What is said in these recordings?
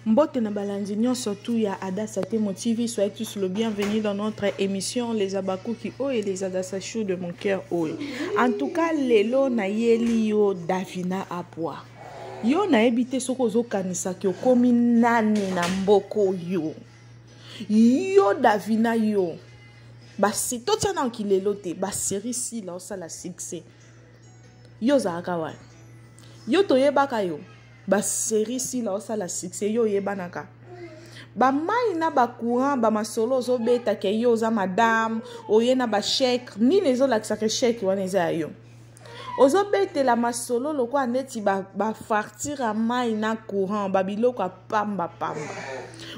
Mbote na balandi nyonso tout ya Adassa Temo TV, soyez tous le bienvenu dans notre émission Les Abakuki Oyo et les Adassa Chou de mon cœur Oyo. En tout cas, lelo na yeli yo Davina Apwa. Yo nayebi te soki ozokanisaki okomi nani na mboko yo. Yo Davina yo. Basi totia na kilelo te, ba série sila osala succès. Yo ozalaka wapi? Yo toyebaka yo. Ba serie sila osala succès yo oyebanaka bamai na bacourant bamasolo ozobeta ke yo oza madame oye na bachèque nini ezolakisa ke chèque wana eza ya yo ozobetela masolo lokola neti bafartire ba ya mai na courant babiloko ya pambapamba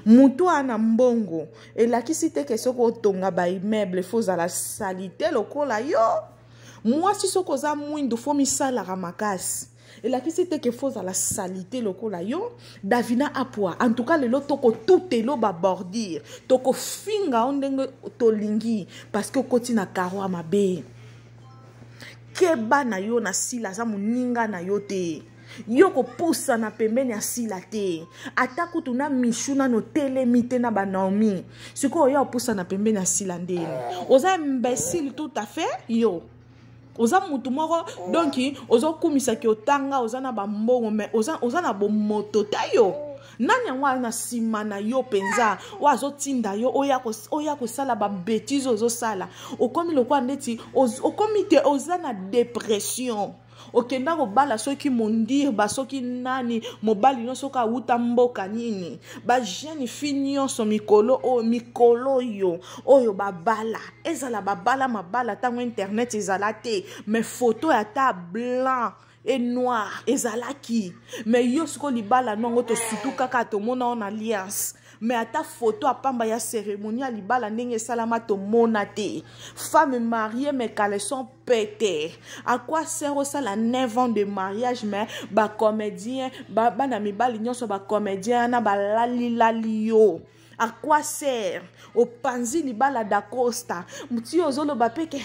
motu wana mbongo elakisi te ke soki otonga baimmeuble fo ozala salite lokola yo mwasi soki oza mwindu fo misalaka makasi elakisi te ke fo ozala salite lokola yo davina apua en tout cas lelo tokotutelo babordure tokofinga yo ndenge tolingi parce que okoti na karo ya mabe keba na yo na sila aza moninga na yo te yo kopusana pembeni ya sila te ata kutu na mishu nano otelemi te na banaomi sikoyo oya opusana pembeni ya sila ndeni oza imbecile tout à fait yo oza mutu moko donc ozokumisaki otanga oza na bambongo mais oza, oza na bomoto te yo nani yango aza na nsima na yo mpenza oyo azotinda yo oya kosala babetise ozosala okomi lokola ndeti okomi te oza na depression okenda kobala soki mondirba soki nani mobali nyonso soki awuta mboka nini bajeune fille nyonso mikolo oyo mikolo oyo oyo babala ezala babala mabala ntango internet ezala te mais foto ya ata blanc et noir ezalaki mais yo sikoyo libala no yango tosutu kaka tomona yo na alliance mais ata foto apamba ya cérémonie ya libala ndenge esalama tomona te femme mariée mais caleçon pete à quoi sert osala 9 ans de mariage mais bacomédien bana mibali nyonso bacomédien wana balalilali yo à quoi sert opanzi libala dacosta ti ozoloba mpe ke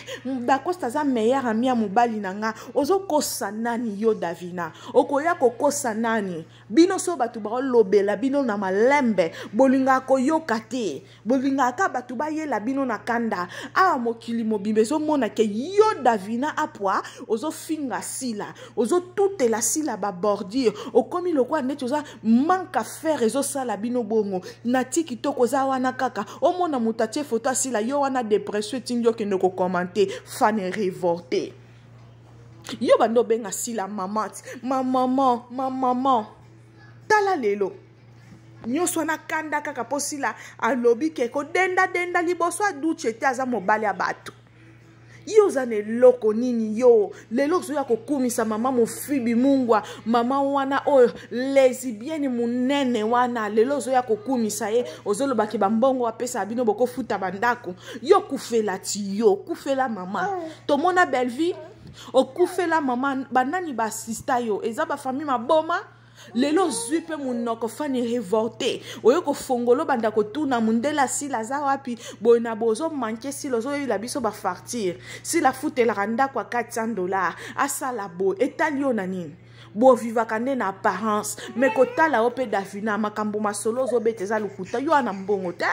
dacosta aza meilleur ami ya mobali na nga ozokosa nani yo davina okoya kokosa nani bino so bato baolobela bino na malembe bolingaka koyoka te bolingaka bato bayela bino na kanda awa mokili mobimba ezomona ke yo davina apwa ozofinga sila ozotutela sila babordure okomi lokola neti oza manque affaire ezosala bino bongo na ti kitoko oza wana kaka omona moto atie foto asila yo wana depression etindi okende kokomante fane revolte yo banda obenga sila mama ma maman ma maman tala lelo nyonso wana kanda kaka mpo sila alobi ke kodendadenda liboso ya duce te aza mobali ya bato yo oza na eloko nini yo lelo ozoya kokumisa mama mofibi mungwa mama wana oyo lesibienne monene wana lelo ozoya kokumisa ye ozolobaki bambongo apesaka bino bokofuta bandako yo kufela ti yo kufela mama tomona bellevie okufela mama banani baasista yo eza bafamille maboma lelo ozwi mpe monoko fani revolte oye kofongola obanda kotuna mondele asila aza wapi boye na boye ozomanke sila ozoyela biso bafartire sila afutelaka ndako ya 400 dollar asala boye etali yo na nini bovivaka nde na apparence me kotala yo mpe davina makambo masolo ozobeta eza lokuta yo ana mbongo te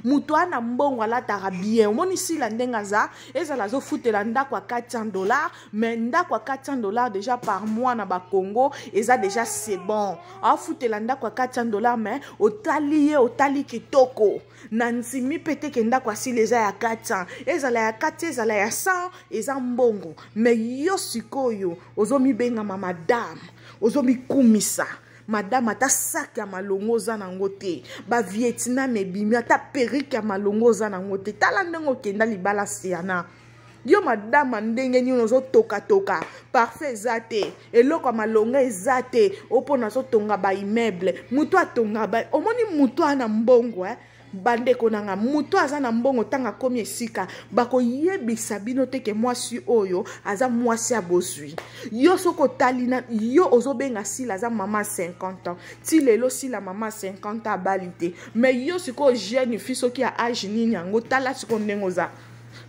moto ana mbongo alataka bien omoni sila ndenge aza ezala azofutela ndako ya 400 dollar mais ndako ya 400 dollars déjà par mois na bacongo eza déjà c'est bon afutela ndako ya 400 dollars mais otali ye otali kitoko na ndimi mpe te ke ndako asili eza ya 400 ezala ya 400 ezala ya 100 eza mbongo mais yo sikoyo ozomibengama madame ozomikumisa madame ata sak ya malongo oza nango te bavietnam ebimi ata perike ya malongo oza nango te tala ndenge okenda libala siana yo madama ndenge nini ozotokatoka parfait eza te eloko ya malonga eza te o mpo nazotonga baimmeuble moto atonga ba omoni moto ana mbongo eh? bandeko na nga moto aza na mbongo ntango akomi esika bakoyebisa bino te ke mwasi oyo aza mwasi ya bozwi yo soki otali na yo ozobenga sila aza mama 50 ans ti lelo sila mama 50 ans abali te mais yo sikoyo jeune fille soki ya age nini yango tala sikoyo ndenge oza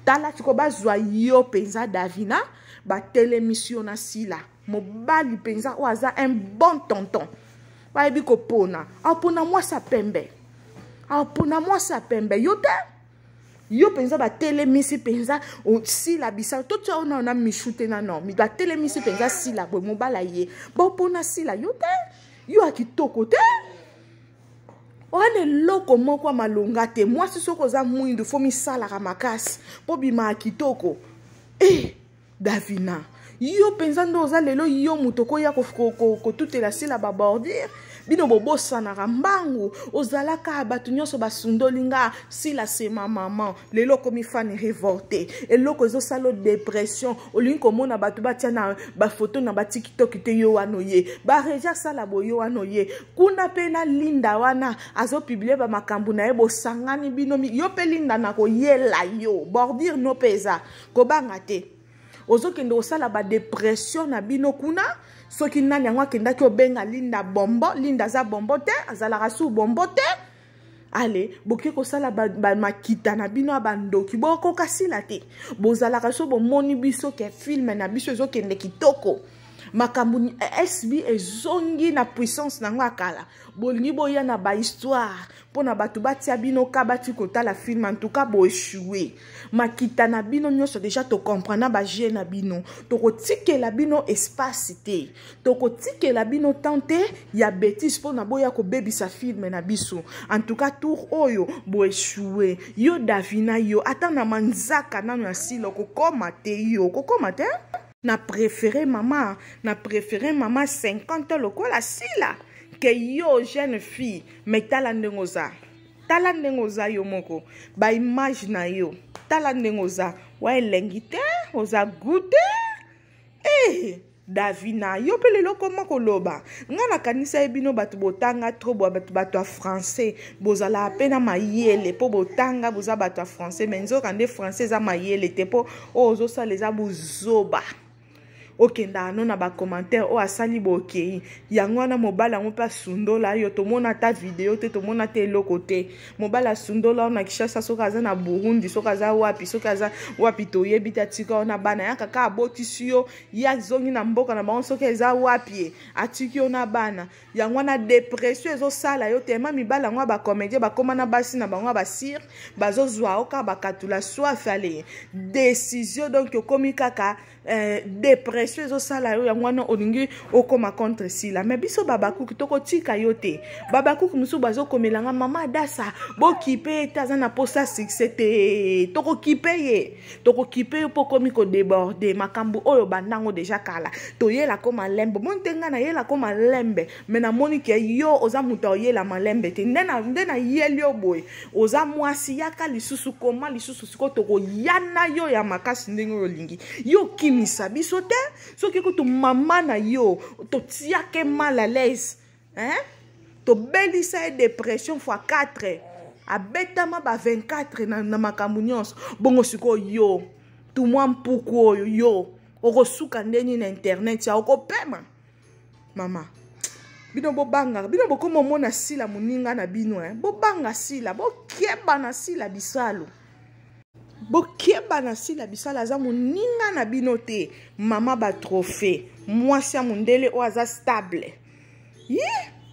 tala sikoyo bazwa yo mpenza davina batelemisi yo na sila mobali mpenza oyo aza un bon tonton Bayebi kopona. Apona mwasi ya pembe, apona mwasi ya pembe, yo te. Yo mpenza batelemisi mpenza Sila bisa totia oyo nano na Mishu te, nano batelemisi mpenza Sila boye, mobala ye bopona Sila, yo te. Yo ya kitoko te, wana eloko moko ya malonga te. Mwasi soki oza mwindu, fo misalaka makasi mpo bimaka kitoko. E Davina, yo mpenza nde oza lelo, yo moto okoya kotutela Sila babordure. Bino bobosanaka mbangu. Ozalaka bato nyonso basundoli nga, Sila sema mama. Lelo okomi fan révolté, eloko ezosala dépression. Olingi komona bato batia na bafoto na baTikTok te. Yo wana oye bareja asala boye, yo wana oye kuna mpe na Linda wana azopublier bamakambo na ye. Bosangani bino, yo mpe Linda, na koyela yo bordure no mpe eza kobanga te. Ozokende kosala badépression na bino kuna. Soki nani yango akendaki obenga Linda bombo, Linda aza bombo te, azalaka su bombo te. Ale boke kosala bamakita na bino ya bandoki, bokoka Sila te. Bozalaka so bomoni biso ke film na biso ezokende kitoko, makambo SB ezongi na puissance nango ya kala, bolingi boya na bahistoire mpo na bato batia bino ka bati kotala film. En tout cas boéchouer. Makita na bino nyonso déjà tocomprendre bajeu na bino. Tokotikela bino espace te, tokotikela bino temps te ya bétise mpo na boya kobebisa film na biso. En tout cas tour oyo boéchouer. Yo Davina, yo ata na manzaka nano ya Sila okokoma te, yo okokoma te. Na préféré mama, na préféré mama 50 lokola Sila ke yo jeune fille. Mais tala ndenge oza, tala ndenge oza yo moko, baimage na yo, tala ndenge oza wa elengi te, oza gu te. Eh, Davina, yo mpe lelo koma koloba. Nga nakanisa ye bino bato botanga trop, bato ya français bozalaka mpe na mayele mpo botanga, boza bato ya français. Mais nzoka nde français eza mayele te, mpo oyo ozosala eza bozoba. Okendaka no na bacommentaire oyo asali bokei yango wana. Mobali yango mpe asundola yo, tomona ata video te, tomona te eloko te. Mobali asundola yo na Kinshasa, soki aza na Burundi, soki aza wapi, soki aza wapi, toyebi te. Atika yo na bana ya kaka, abotisi yo, ye azongi na mboka na bango, soki eza wapi ye, atiki yo na bana. Yango wana dépression ezosala yo tema. Mibali yango ya bacomédien bakóma na basi na bango ya basire, bazozwa yo kaka bakatula soif. Ale décision, donc okomi kaka dépression ezosala yo. Yango wana olingi okóma contre Sila. Mais biso babakuki tokotika yo te. Babakuki mosusu bazokomelanga: "Mama Adasa, bokipe ye te, aza na posa succès te." Tokokipe ye, tokokipe yo mpo okomi kodéborder. Makambo oyo bandango déjà kala, toyelako malembe. Omoni te, ngai nayelako malembe, mais namoni ke yo oza moto oyela malembe te. Nde nayeli yo boye, oza mwasi, yaka lisusu, koma lisusu. Sikoyo tokoya na yo ya makasi ndenge oyo olingi. Yo okimisa biso te. Soki kutu mama na yo totiake mal à l'aise, hein? Tobelisa ye dépression fois 4, abetama ba 24 na makambo nyonso bongo. Sikoyo yo tumwa mpuku oyo, yo okosuka ndeni na internet ya okopema. Mama, bino bobangaka, bino bokoma omona Sila moninga na bino, eh? Bobanga Sila, bokeba na Sila Bisalo, bokeba na Sila Bisalo, aza moninga na bino te. Mama batrophée, mwasi ya mondele oyo aza stable ye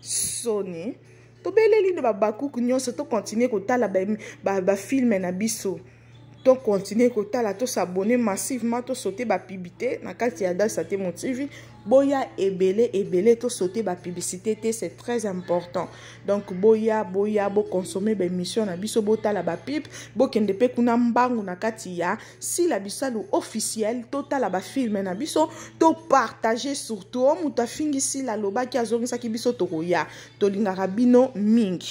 soni. Tobeleli nde babakuku nyonso. Tocontinuer kotala bafilm ba na biso, tocontinuer kotala, tos'abonner massivement, tosauter bapublicité na kati ya Dasa Temo TV. Boya ebele ebele, tosauter bapublicité te, c'est très important. Donc boya, boya, boconsommer baémission na biso, botala bapub, bokende mpe kuna mbangu na kati ya Sila Bisalu officiel, totala bafilm na biso, topartager surtout. O moto afingi Sila, alobaki azongisaki biso, tokoya. Tolingaka bino mingi.